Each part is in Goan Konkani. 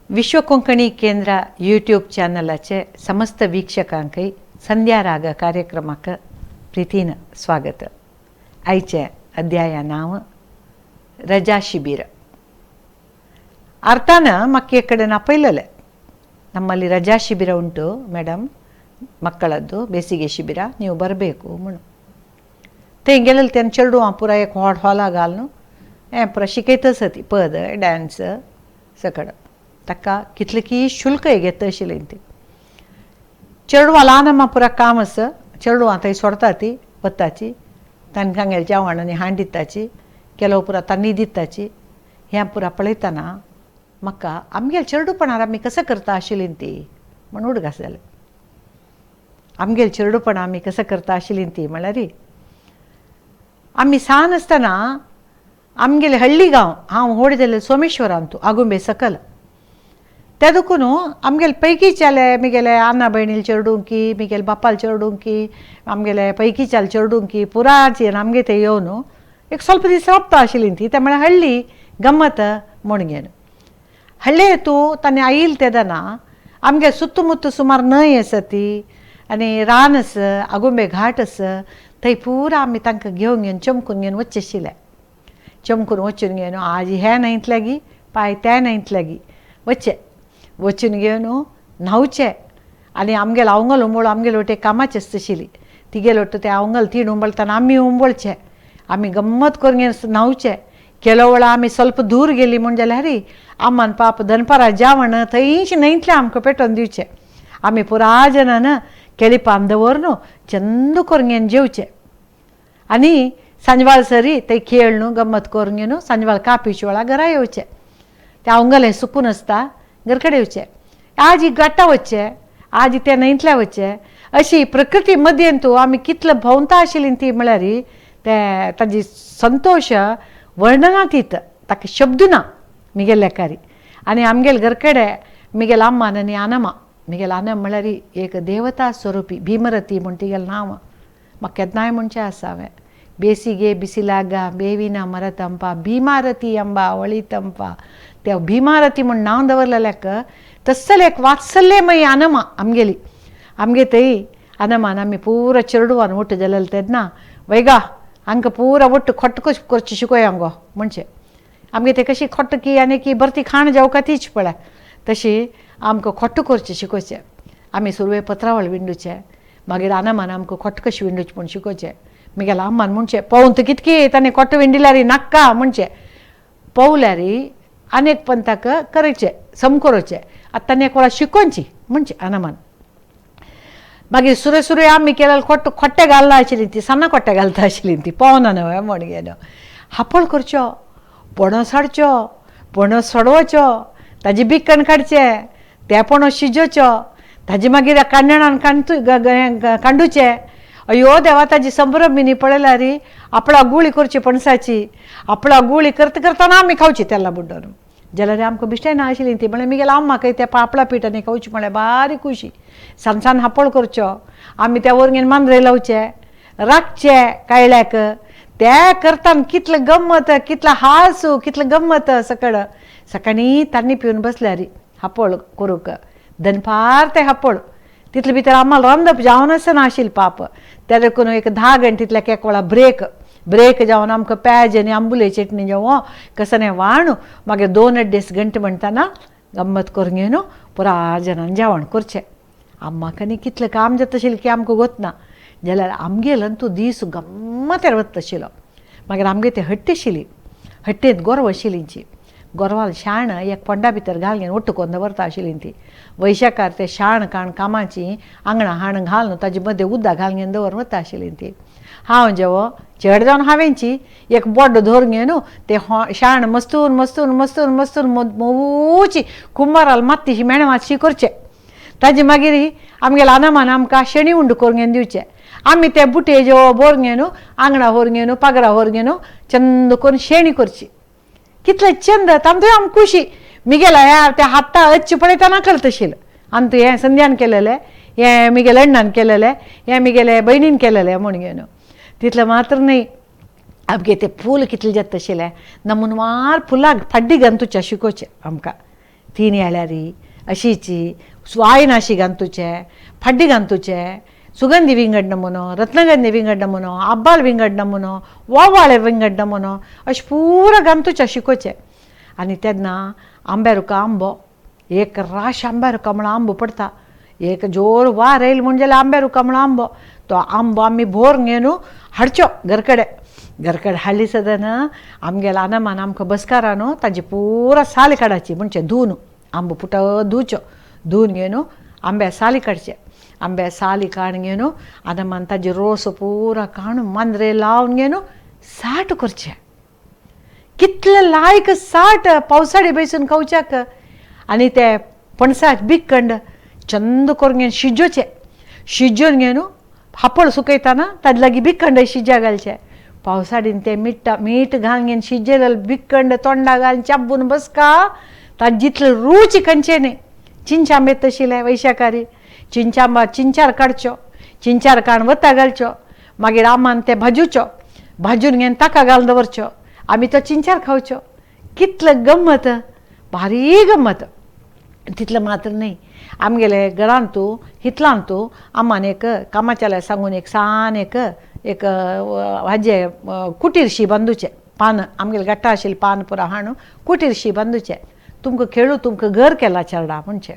विश्व कोंकणी केंद्र यूट्यूब चॅनलाचे समस्त वीक्षकांकय संध्या राग कार्यक्रमाक प्रितीन स्वागत. आयचे अध्याया नांव रजा शिबिर. ಅರ್ಥಾನ ಮಕ್ಕಳ ಕಡೆ आपयलेले ನಮ್ಮಲ್ಲಿ ರಜಾ ಶಿಬಿರ ಉಂಟು ಮೇಡಮ್, ಮಕ್ಕಳದ್ದು ಬೇಸಿಗೆ ಶಿಬಿರ, ನೀವು ಬರಬೇಕು म्हणून. थंय गेलेले तेन्ना चेडवां पुराय एक व्हड हॉला घालून हें पुराय शिकयत आसा ती पद डान्स सकड. ताका कितले की शुल्कय घेता आशिल्लीं ती. चेडवां ल्हान आमा पुरा काम आसा, चेडवां थंय सोडटा ती वताची, तांकां तांगेलें जेवण आनी हाण दिताची, केलो पुरा तांणी दिताची. हें पुरा पळयतना म्हाका आमगेले चेडूपणार आमी कसं करता आशिल्लीं ती म्हूण उडगास जालें. आमगेले चेडूपणां आमी कसं करता आशिल्लीं ती म्हळ्यार आमी सान आसतना आमगेले हळ्ळी गांव, हांव व्हड जाल्लें सोमेश्वरांतू आगुंबे सकल, त्या देखून आमगेले पैकीच्याले मिगेले अण्णा भयणील चेडूंकी, मिगेले बापाल चेडूंकी, आमगेले पैकीच्याले चेडूंकी पुराची आमगे थंय येवन एक ಸ್ವಲ್ಪ दीस राबता आशिल्लीं ती. ते म्हळ्यार हळ्ळी गम्मत म्हूण घेवन हळ्ळे तूं ताणें आयल तेदना आमगे सुत्तुमुत्तु सुमार न्हंय आसा ती आनी रान आसा, आगुंबे घाट आसा, थंय पुरा आमी तांकां घेवन घेवन चमकून घेवन वचचें आशिल्लें. चमकून वचून घेवन आज हे न्हंयतले गी पाय त्या न्हंयतले गी वचचें, वचून घेवन न्हांवचें. आनी आमगेलो अवंगल उंबळ आमगेले वटेन कामाची आसता आशिल्ली, तिगेले वटेन तें अवंगल तीण उंबळतना आमी उंबळचें, आमी गम्मत करून घेवन न्हांवचें. केलो वेळा आमी ಸ್ವಲ್ಪ दूर गेली म्हूण जाल्यार अम्मान पाप दनपारां जेवण थंयच न्हंयतलें आमकां पेटोवन दिवचें. आमी पुरा जनान केळीपान दवरून चंद करून घेवन जेवचें. आनी सांजवाळ सरी थंय खेळ न्हू गम्मत करून घेवन सांजवाळ कापीच्या वेळार घरा येवचें. तें अवंगलें सुकून आसता घर कडेन येवचें. आज ही घाटा वचचें, आज ते न्हंयतल्या वचचें. अशी प्रकृती मदीं तूं आमी कितलें भोंवता आशिल्लीं ती म्हळ्यार ते ताजी संतोश वर्णनातीत, ताका शब्द ना मिगेल्या कारी. आनी आमगेले घर कडेन मिगेले अम्मान आनी अनमा, मिगेले अनम म्हळ्यार एक देवता स्वरुपी भीमरती म्हूण तिगेलें नांव म्हाका केन्नाय म्हणचें आसा. हांवें ಬೇಸಿಗೆ ಬಿಸಿಲಾಗ ಬೇವಿನ ಮರತಂಪ भीमारती अंबा वळितंप, त्या भीमारती म्हूण नांव दवरलेल्याक तसले एक वात्सल्यमयी अनमा आमगेली. आमगे थंय अनमान आमी पुरा चेडवान ಒಟ್ಟು जालेले तेन्ना वैगा हांकां पुरा ಒಟ್ಟು खोट्ट कशी करची शिकोया गो म्हणचें. आमगे ते कशी खोट्ट की आनी की बरती खाण जेवका तीच पळय, तशी आमकां खोट्ट करचें शिकोवचें. आमी सुरवे पत्रावळ विंडूचें, मागीर अनमान आमकां खोट्ट कशी विंडूची म्हूण शिकोवचें. मिगेले अम्मान म्हणचें पोवंत कितकी ताणें खोट्ट विंडिल्यार नाक्का म्हणचें. पोवल्यार अनेक पंथाक करचें सम करोचें, आतां ताणें एक वेळा शिकोवची म्हणचें अनमान. मागीर सुरे सुरे आमी केलेले खोट्ट खोट्टे घालना आशिल्ली ती, सान्नां खोट्टे घालता आशिल्ली ती पोवना न्हय म्हण घेवन हापळ करच्यो, पणस हाडच्यो, पणस सोडोवच्यो, ताजी बिकण काडचें, तें पणस शिजोवच्यो, ताजी मागीर कांडणान कांडूचें. अयो देवा ताजी संभ्रमिनी पळयल्यार आपणा गुळी करची पणसाची, आपणा गुळी करता करतना आमी खावची तेला बुड्डोन. जाल्यार आमकां बिश्टाय ना आशिल्ली ती, म्हळ्यार मिगेले अम्माकय त्या पापळा पीठ आनी खावची म्हळ्यार बारीक खुशी. सान सान हापळ करच्यो, आमी त्या वरगेन मांद्रे लावचे, राखचे कायल्याक, ते करतना कितलें गम्मत, कितलो हांसू, कितलें गम्मत. सकळ सकाळीं तांणी पिवन बसल्यार हापळ करूंक दनपार ते हापळ तितले भितर आम्हाला रांदप जावन आसना आशिल्लें पाप. त्या देखून एक 10 घंटे एक वेळा ब्रेक ब्रेक जावन आमकां पेज आनी आंबुले चटणी जेवण कसलें वाण, मागीर 2-2.5 घंटे म्हणटना गम्मत करून घेवन पुरा जणान जेवण करचें. अम्माक आनी कितलें काम जाता आशिल्लें की आमकां गोतना, जाल्यार आमगेलो तो दीस गम्मतेर वता आशिल्लो. मागीर आमगे ते हट्टी आशिल्ली, हट्टेंत गोरवां आशिल्लींची, गोरवां शाण एक फोंडा भितर घालून ಒಟ್ಟು करून दवरता आशिल्ली ती. वैशाखार ते शाण काण कामाची आंगणां हाण घालून ताजे मदें उदक घालून दवरून वता आशिल्ली ती. हांव जेवो चड जावन हांवेंची एक बोड्डो धरून घेवन ते शाण मस्तून मस्तून मस्तून मस्तून मोवची कुंबाराल मात्तीशी मेणवातशी मातशी करचें. ताजे मागीर आमगेले अनमान आमकां शेणी उंड करून घेवन दिवचें. आमी ते बुटे जेवो बोर घेवन आंगणा व्हरून घेवन पागरा व्हरून घेवन चंद करून शेणी करची. कितले चंद तांतूय आमकां खुशी. मिगेला ह्या त्या हाता अच्छ पळयतना कळत आशिल्लें आमतूं हें संध्यान केलेलें, हें मिगेले अण्णान केलेलें, हें मिगेले भयणीन केलेलें म्हूण घेवन. तितलें मात्र न्हय, आमगे ते फूल कितलें जाता आशिल्लें नमुनवार फुलां फाड्डी घालून तुच्या शिकोवचें आमकां. तीन येळ्यारी अशीची वायनाशी घांतुचे फड्डी घांतुचे सुगंधी विंगड नमुनो रत्नगंधी विंगड नमुनो आब्बाल विंगड नमुनो वोवाळे विंगड नमुनो अशें पुरो घांतुचे शिकोवचें. आनी तेन्ना आंब्या रुखा आंबो एक राश आंब्या रुखा म्हणून आंबो पडटा एक जोर वार येयल म्हूण जाल्यार आंब्या रुखा म्हणून आंबो तो आंबो आमी भोर घेवन हाडचो घरकडे घरकडे हाडली सदन आमगेल्या अनमान आमकां बसकारा न्हू ताजी पुरा साल काडाची म्हणजे धुवन आंबो पुट धुवचो धुवन घेवन आंब्या साली काडचे आंब्या साली काडून घेवन अनमान ताजी रोस पुरा काडून मांद्रे लावन घेवन साठ करचें कितले लायक साठ पावसाळे बेसून खावच्याक. आनी ते पणसाक बिकंड चंद करून घेवन शिजोवचें शिजोवन घेवन हापळ सुकयतना ताजे लागीं बिकंड शिज्या घालचें पावसाडीन तें मिठा मीठ घालून घेवन शिजयलें बिकंड तोंडा घालून चाबून बसका ताजें जितलें रूच खंयचें न्ही. चिंचांबे तशिल्ले वैशाखारी चिंचांबा चिंचार काडच्यो चिंचार काडून वता घालच्यो मागीर आमान ते भाजुच्यो भाजून घेवन ताका घालून दवरच्यो आमी तो चिंचार खावच्यो. कितले गम्मत भारी गम्मत. तितलें मात्र न्हय आमगेले घरांतू हितलांतू आमान एक कामाच्याल्या सांगून एक सान एक एक हाजे कुटीरशी बांदूचें पान आमगेले गट्टा आशिल्लें पान पुरा हाणून कुटीरशी बांदूचें तुमकां खेळू तुमकां घर केला चेरडा म्हणचें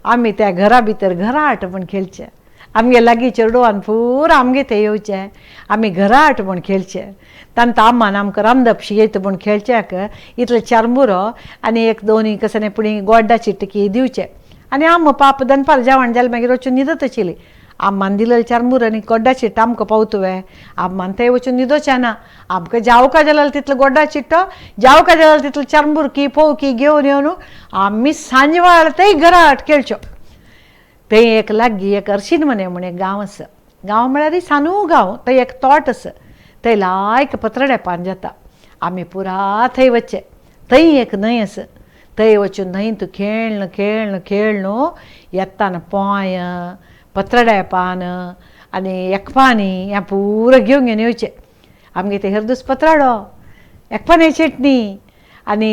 आमी त्या घरा भितर घराट म्हूण खेळचें आमगे लागीं चेडवान पुरा आमगे थंय येवचें आमी घराट म्हूण खेळचें. तांकां आमान आमकां रांदप शिकयता म्हूण खेळच्याक इतले चारमुरो आनी एक दोनी कसले पुणी गोड्डा चिटकी दिवचें आनी आम पाप दनपार जेवण जालें मागीर वचून न्हिदत आशिल्ली. आमान दिलेले चारमुरो आनी गोड्डा चिट्टो आमकां पावतुवे आमान थंय वचून न्हिदोचें ना आमकां जावका जाल्यार तितलो गोड्डा चिट्टो जावका जाल्यार तितलो चारमुर की फोव की घेवन येवन आमी सांजवाळ थंय घराट खेळच्यो. थंय एक लागीं एक अर्शीन मने म्हूण एक गांव आसा गांव म्हळ्यार सानू गांव थंय एक तोट आसा थंय लायक पत्रड्या पान जाता आमी पुरा थंय वचचें थंय एक न्हंय आसा थंय वचून न्हंयत खेळ्ण खेळ्ण खेळ्ण येताना पोंय पत्रड्या पान आनी एकपानी हें पुरो घेवन घेवन येवचें. आमगे ते हरदूस पत्राडो एकपानी चटणी आनी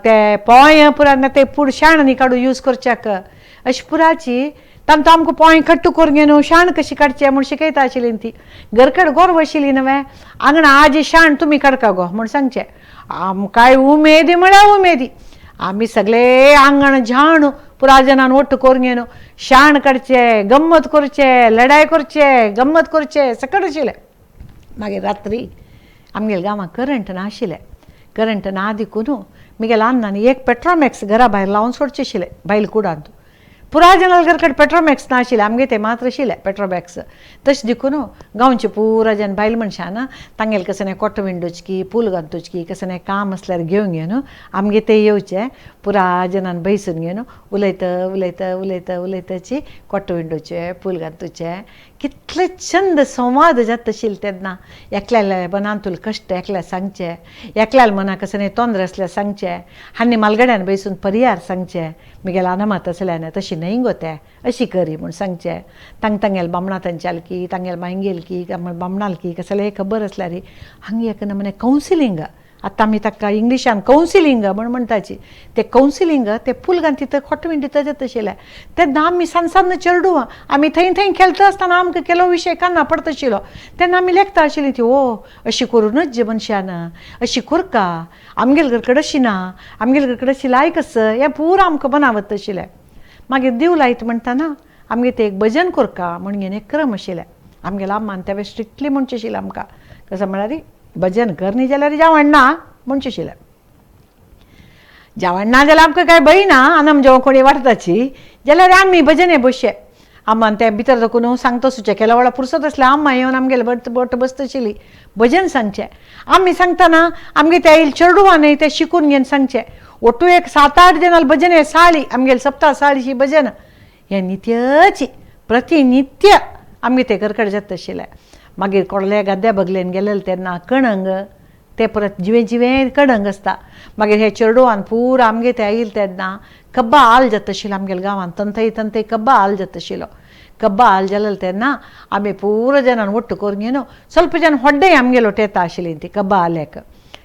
ते पोंय पुरा ना ते पूण शाण न्ही काडून यूज करच्याक अशी पुराची तांकां आमकां पोंय कट्टू करून घेवन शाण कशी काडचें म्हूण शिकयता आशिल्ली ती. घरकड गोरव आशिल्ली न्हय आंगणा आजी शाण तुमी काडका गो म्हूण सांगचें आमकांय उमेदी म्हळ्यार उमेदी आमी सगळे आंगण झाण पुरा जनान ಒಟ್ಟು करून घेवन शाण काडचे गम्मत करचे लढाय करचे गम्मत करचे सकट आशिल्लें. मागीर रात्री आमगेल्या गांवांत करंट नाशिल्लें करंट ना देखून म्हगेल्या अण्णान एक पेट्रोमॅक्स घरा भायर लावन सोडचें आशिल्लें बायल कुडांत पुरा जनाल घरकडेन पेट्रोमॅक्स नाशिल्लें आमगे तें मात्र आशिल्लें पेट्रोमॅक्स तशें देखून गांवचे पुरा जन बायल मनशां तांगेले कसलें कोट विंडोचकी पूल घालतोचकी कसलें काम आसल्यार घेवन घेवन आमगे तें येवचें पुरा जनान बैसून घेवन उलयता उलयता उलयता उलयताची कोट विंडोचें पूल घालतोचें कितले चंद संवाद जाता आशिल्ले तेन्ना. एकल्याल्या मनांतूल कश्ट एकल्या सांगचें एकल्याल्या मनाक कसलें तोंद्र आसल्यार सांगचें आनी मालगड्यान बैसून परियार सांगचें म्हगेल्या अनमात आसल्यान तशी न्हय गो तें अशी करी म्हूण सांगचें तांग तांगेले बामणा तांच्याल की तांगेले मांयगेल की बामणाल की कसलें खबर आसल्यार हांगा एक नमुने कावन्सिलींग आतां आमी ताका इंग्लिशान कावन्सिलींग म्हूण म्हणटाची ते कावन्सिलींग ते पुलगान तिथं खोट विंडी जाता आशिल्लें तेन्ना आमी सान सान चेरडुवां आमी थंय थंय खेळटा आसतना आमकां केलो विशय कान्ना पडटा आशिल्लो तेन्ना आमी लेखता आशिल्ली ती ओ अशी करूनच जे मनशान अशी कोरका आमगेले घरकडेन अशी ना आमगेले घरकडेन अशी लायक आसा हें पुरो आमकां बनावत आशिल्लें. मागीर देव लायत म्हणटाना आमगे ते एक भजन कोरका म्हूण घेवन एक क्रम आशिल्लें आमगेल्या अम्मान तें स्ट्रिक्टली म्हणचें आशिल्लें आमकां कसो म्हळ्यार भजन कर न्ही जाल्यार जेवण ना म्हणचें आशिल्लें. जेवण ना जाल्यार आमकां कांय भंय ना आनी जेवण कोणी वाडटाची जाल्यार आमी भजने बसचे अम्मान तें भितर दाखोवन सांगता सुचें केल्या वेळार पुरसत आसलें अम्मा येवन आमगेले बट बोट बसता आशिल्ली भजन सांगचें आमी सांगतना आमगे त्या येयल चेडवां न्हय तें शिकून घेवन सांगचें ಒಟ್ಟು एक सात आठ जनाल भजन हे साळी आमगेले सप्ता साळीशी भजन हें नित्याची प्रतिनित्य आमगे ते घरकडेन जाता आशिल्लें. मागीर कोडले गाद्या बगलेन गेलेले तेन्ना कणंग ते परत जिवें जिवें कणंग आसता मागीर हे चेडवान पुरा आमगे ते आयिल्ले तेन्ना कब्बा आल जाता आशिल्लो आमगेल्या गांवांत तंथय तंथय कब्बा आल जाता आशिल्लो कब्बा आल जालेलो तेन्ना आमी पुरो जनान ಒಟ್ಟು करून घेवन ಸ್ವಲ್ಪ ಜನ ಹೊड्डे आमगेलो येता आशिल्ली ती कब्बा आल्याक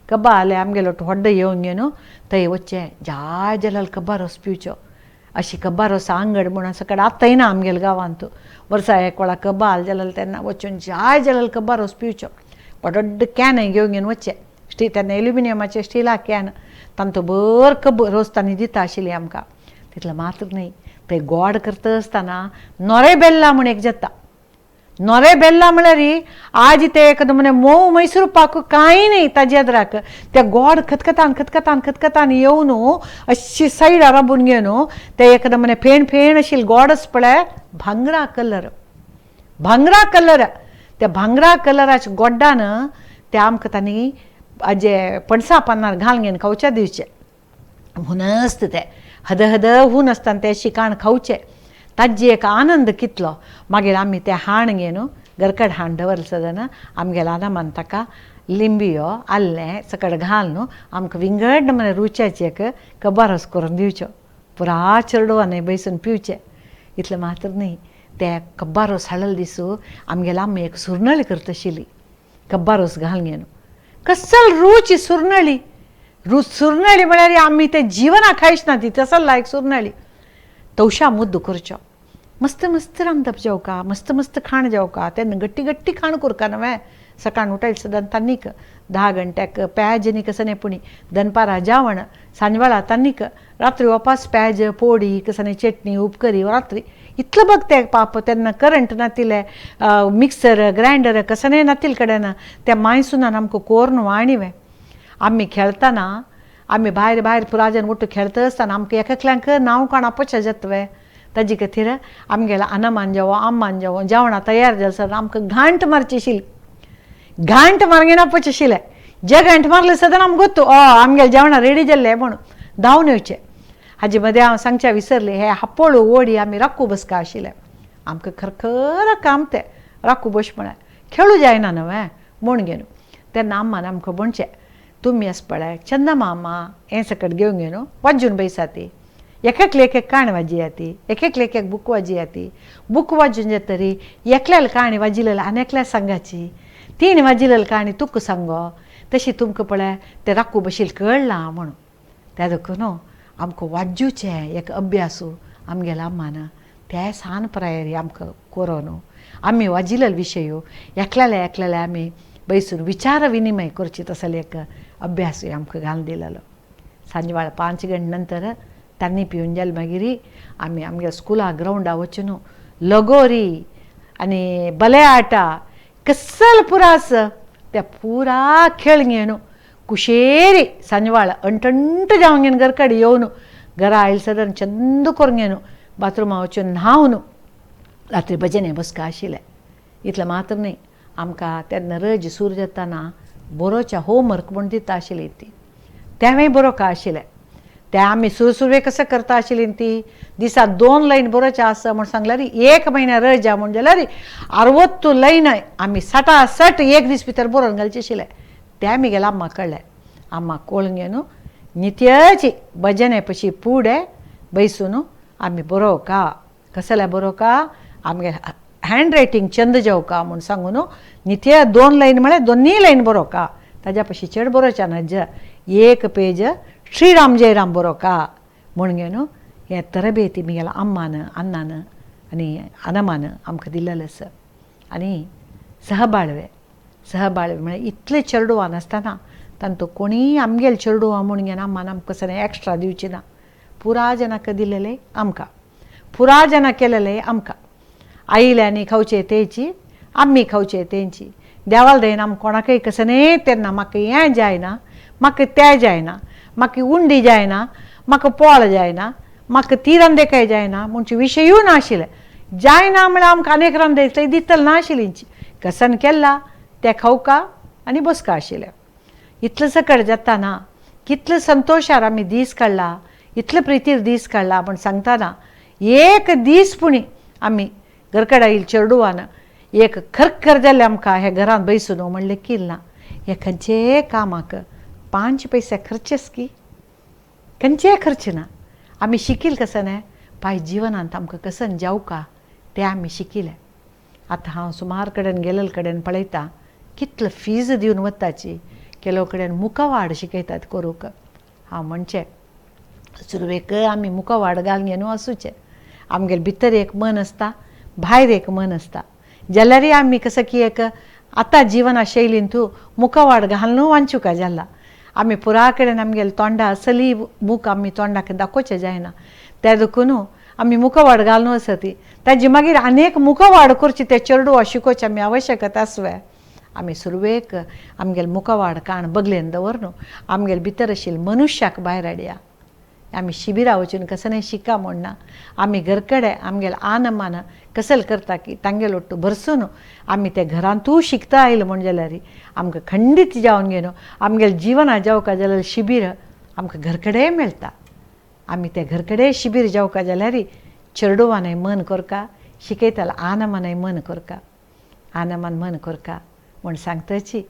कब्बा आले आमगेलो व्हड्ड येवन घेवन थंय वचचें जाय जाल्यार कब्बा रोस पिवचो. अशी कब्बा रोस आंगड म्हूण सकड आतांय ना आमगेले गांवांत. वर्सा एक वेळा कब्बा आल जाल्यार तेन्ना वचून जाय जाल्यार कब्बा रोस पिवचो. व्हड can घेवन घेवन वचचें स्टील तेन्ना एल्युमिनियमाचे स्टिला can तांचो बर कब रोस तांणी दिता आशिल्ली आमकां. तितलें मात्र न्हय थंय गोड करता आसतना नोरे बेल्ला म्हूण एक जाता. नोरे बेल्ला म्हळ्यार आज ते एक नमुने मोव मैसूर पाक कांय न्हय ताजे अद्राक त्या गोड खतखतान खतखतान खतखतान येवन अशी सायडार राबून घेवन ते एक नमुने फेण फेण अशी गोडच पळय भांगरा कलर भांगरा कलर त्या भांगरा कलराच्या गोड्डान ते आमकां तांणी आजे पणसा पानार घालून घेवन खावच्या दिवचे. हुनस्त ते हद हद हून आसतना ते शिकाण खावचे ताजी एक आनंद कितलो. मागीर आमी ते हाण घेवन गरकड हाण दवरलें सदन आमगेल्या आदामान ताका लिंबियो आल्लें सकट घाल न्हू आमकां विंगड नमुने रुच्याची एक कबारस करून दिवच्यो. पुरा चेडवांनी बैसून पिवचें. इतलें मात्र न्हय ते कब्बारोस हाडलेलो दिसू आमगेल्या आमी एक सुरनळी करता आशिल्ली कब्बारोस घालून घेवन कसल रूच सुरनळी रूच सुरनळी म्हळ्यार आमी ते जिवना खायच ना ती तसल लायक सुरनळी. तवशा मुद्दो करचो मस्त मस्त रांदप जेवका मस्त मस्त खाण जेवका तेन्ना गट्टी गट्टी खाण करका न्हय सकाळ उठायले सदां तांनीक 10 घंट्याक प्याज न्ही कसं पुणी दनपारा जेवण सांजवेळा तांनीक रात्री वापास प्याज पोडी कसं चटणी उपकरी रात्री इतलं बघते पाप तेन्ना करंट नातिले मिक्सर ग्रायंडर कसं नातील कडेन त्या मायसुनान आमकां कोरून वाणीवे. आमी खेळतना आमी भायर भायर पुराजन ಒಟ್ಟು खेळता आसतना आमकां एककल्यांक नांव काण पचा जातवे. ताजे खातीर आमगेल्या अनमान जेवो आम्मान जेवो जेवणां तयार जालें सर आमकां घांट मारची आशिल्ली. घांट मारगेना पच आशिल्लें जे घांट मारले सदां आमकां गोत्तू ओ आमगेलें जेवणां रेडी जाल्लें म्हूण धांवन येवचें. हाजे मदें हांव सांगच्या विसरलें हे हापोळू ओडी आमी राखू बसका आशिल्लें आमकां खरखर काम तें राखू बस म्हळ्यार खेळू जायना न्हय म्हूण घेवन तेन्ना आम्मान आमकां म्हणचें तुमी अस पळय चंदा मामा हें सकट घेवन घेवन वाजून बैसा ती एक एक काणी वाजया ती एक एक बूक वाजया ती बूक वाजून जातरी एकल्याला काणी वाजिलेली आनी एकल्या सांगाची तीन वाजिलेली काणी तुका सांगो तशी तुमकां पळय ते राखू बशील कळ्ळां म्हणून. त्या देखून आमकां वाजूचें एक अभ्यासू आमगेल्या अम्मान ते सान प्रायरी आमकां कोरोन आमी वाजिलेले विशय एकल्याले एकल्याले आमी बैसून विचार विनिमय करची तसले एक अभ्यासूय आमकां घालून दिलेलो. सांजवेळा 5 गंटे नंतर तांणी पिवन जालें मागीर आमी आमगे स्कुला ग्रावंडा वचून लगोरी आनी बले आटा कसल पुरास त्या पुरा खेळ घेवन कुशेरी सांजवाळ अंटंट जावन घेवन घरकडेन येवन घरा आयले सदन चंद करून घेवन बाथरुमा वचून न्हांवन रात्री भजने बसका आशिल्लें. इतलें मात्र न्हय आमकां तेन्ना रज सूर जाताना बरोवच्या होमवर्क म्हूण दिता आशिल्ली ती तेंवूय बरोवंक आशिल्लें. ते आमी सुरसुरे कसं करता आशिल्ली ती दिसा 2 लायन बरोवचें आसा म्हूण सांगल्यार 1 महिन्या रजा म्हूण जाल्यार 60 लायन आमी 60 एक दीस भितर बरोवन घालचे आशिल्लें. तें आमी गेल्या अम्मा कळ्ळें अम्मा कोळून घेवन नित्याची भजने पशी पुडे बैसून आमी बरोवका कसल्या बरोवका आमगे हँड रायटींग चंद जेवका म्हूण सांगून नित्य 2 लायन म्हळ्यार 2 लायन बरोवका ताज्या पशी चड बरोवचें ना 1 पेज श्रीराम जयराम बरोवका म्हूण घेवन हें तरबेती म्हगेल्या अम्मान अण्णान आनी अनमान आमकां दिलेलें आसा. आनी सहबाळवे सहबाळवे म्हळ्यार इतले चेडवां नासतना तांतू कोणीय आमगेले चेडवां म्हूण घेवन अम्मान आमकां कसलें एक्स्ट्रा दिवची ना. पुरा जनाक दिलेलें आमकां पुरा जना केलेलें आमकां आयिल्ल्यांनी खावचें तेंची आमी खावचें तेंची देवाल दयन आमकां कोणाकय कसलें तेन्ना म्हाका हें जायना म्हाका तें जायना म्हाका उंडी जायना म्हाका पोळ जायना म्हाका ती रांदेकाय जायना म्हणचे विशयूय नाशिल्ले. जायना म्हळ्यार आमकां आनी एक रांदे दितले नाशिल्ली कसन केला तें खावका आनी बसका आशिल्लें. इतलें सकट जाताना कितले संतोशार आमी दीस काडला इतले प्रितीर दीस काडला म्हण सांगतना एक दीस पुणी आमी घरकडाईल चेडवान एक खरखर जालें आमकां हे घरांत बैसून म्हणलें किल ना. हे खंयचेय कामाक 5 पयशे खर्चेच की खंयचेय खर्च ना. आमी शिकील कसं न्हय पाय जिवनांत आमकां कसन जावका तें आमी शिकिलें. आतां हांव सुमार कडेन गेलेले कडेन पळयता कितलो फीज दिवन वताची. ಕೆಲವು कडेन मुखवाड शिकयतात करूंक. हांव म्हणचें सुरवेक आमी मुखवाड घालून घेवन वचूचें. आमगेले भितर एक मन आसता, भायर एक मन आसता. जाल्यारय आमी कसो की एक आतां जिवना शैलींतू मुखवाड घालून वांचूंक जाला. आमी पुरा कडेन आमगेले तोंडा असली मुख आमी तोंडाक दाखोवचें जायना, त्या देखून आमी मुखवाड घालून वचती. ताजी मागीर आनी एक मुखवाड करची ते चेडवा शिकोवची आमी आवश्यकता आसवे. आमी सुरवेक आमगेले मुखवाड काण बगलेन दवर आमगेले भितर आशिल्ले मनुष्याक भायर हाडया. आमी शिबिरां वचून कसलें शिका म्हणना, आमी घरकडे आमगेले आनमान कसल करता की तांगेलो ಒಟ್ಟು भरसून आमी ते घरांतूय शिकता आयले म्हण जाल्यार आमकां खंडीत जावन घेवन आमगेले जिवना जावका जाल्यार शिबीर आमकां घरकडेय मेळटा. आमी ते घरकडे शिबीर जावका जाल्यार चेडवानय मन करका, शिकयताले आनमानय मन करका, आनमान मन करका म्हूण सांगताची.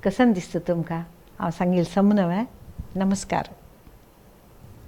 कसन दिसता तुमकां हांव सांगील समनवे. नमस्कार.